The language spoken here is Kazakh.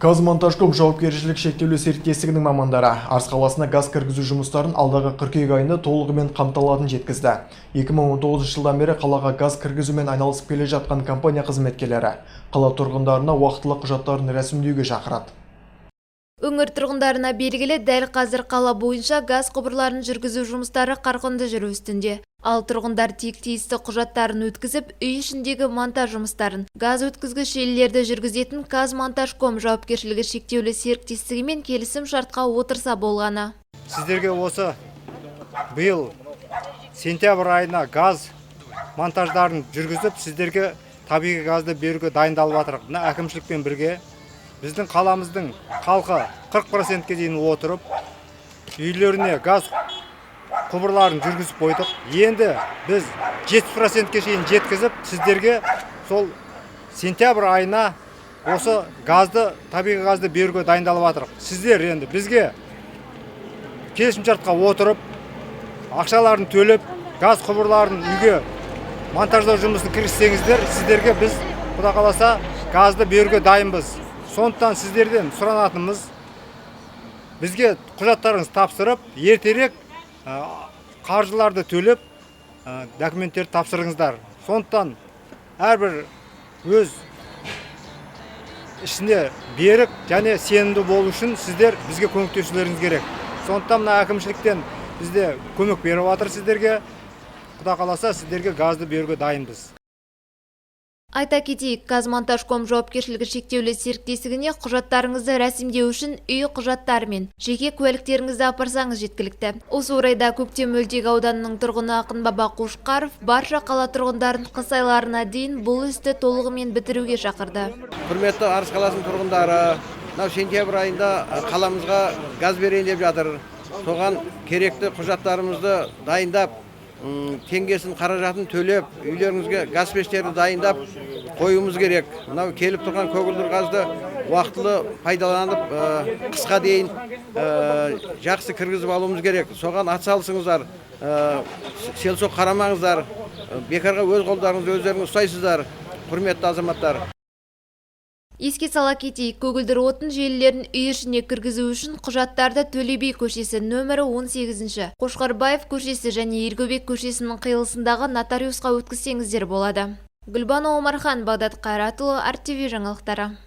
КазМонтажком жауапкершілігі шектеулі серіктестігінің мамандары Арыс қаласына газ кіргізу жұмыстарын алдағы қыркүйек айында толығымен қамтылатынын жеткізді. 2019 жылдан бері қалаға газ кіргізумен айналысып келе жатқан компания қызметкерлері қала тұрғындарына уақытылы құжаттарын рәсімдеуге шақырады. Өңір тұрғындарына белгілі, дәл қазір қала бойынша газ құбырларын жүргізу жұмыстары қарқынды жүру үстінде. Ал тұрғындар тек тиісті құжаттарын өткізіп, үй ішіндегі монтаж жұмыстарын газ өткізгіш желілерді жүргізетін КазМонтажком жауапкершілігі шектеулі серіктестігімен келісім шартқа отырса болғаны. Сіздерге осы биыл сентябрь айына газ монтаждарын жүргізіп, сіздерге табиғи газды беруге дайындалып жатырмық. Мына әкімшілікпен бірге біздің қаламыздың халқы 40%-ке дейін отырып, үйлеріне газ құбырларын жүргізіп қойдық. Енді біз 70%-ке шейін жеткізіп, сіздерге сол сентябрь айына осы газды, табиғи газды беруге дайындалып жатырмық. Сіздер енді бізге келісімшартқа отырып, ақшаларын төлеп, газ құбырларын үйге монтаждау жұмысын кіріссеңіздер, сіздерге біз, құда қаласа, газды беруге дайынбыз. Сондықтан сіздерден сұранатынымыз: бізге құжаттарыңызды тапсырып, ертерек қаржыларды төлеп, документтерді тапсырыңыздар. Сондықтан әрбір өз ішіне берік және сенімді болу үшін сіздер бізге көмектесулеріңіз керек. Сондықтан мына әкімшіліктен бізде көмек беріп жатыр сіздерге. Құда қаласа, сіздерге газды беруге дайынбыз. Айта кетейік, КазМонтажком жауапкершілігі шектеулі серіктестігіне құжаттарыңызды рәсімдеу үшін үй құжаттары мен жеке куәліктеріңізді апарсаңыз жеткілікті. Осы орайда Көктем мөлтек ауданының тұрғыны Ақынбаба Қошқаров барша қала тұрғындарын қыс айларына дейін бұл істі толығымен бітіруге шақырды. Құрметті Арыс қаласының тұрғындары, мынау сентябрь айында қаламызға газ берейін деп жатыр. Соған керекті құжаттарымызды дайындап, теңгесін, қаражатын төлеп, үйлеріңізге газ пештерді дайындап қоюымыз керек. Мынау келіп тұрған көгілдір газды уақытылы пайдаланып, қысқа дейін жақсы кіргізіп алуымыз керек. Соған атсалысыңыздар, селсоқ қарамаңыздар, бекарға өз қолдарыңызды өздеріңіз ұстайсыздар, құрметті азаматтар. Еске сала кетейік, көгілдір отын желілерін үй ішіне кіргізу үшін құжаттарды Төле би көшесі нөмірі 18, Қошқарбаев көшесі және Ергөбек көшесінің қиылысындағы нотариусқа өткізсеңіздер болады. Гүлбану Омархан, Бағдат Қайратұлы, RTV жаңалықтары.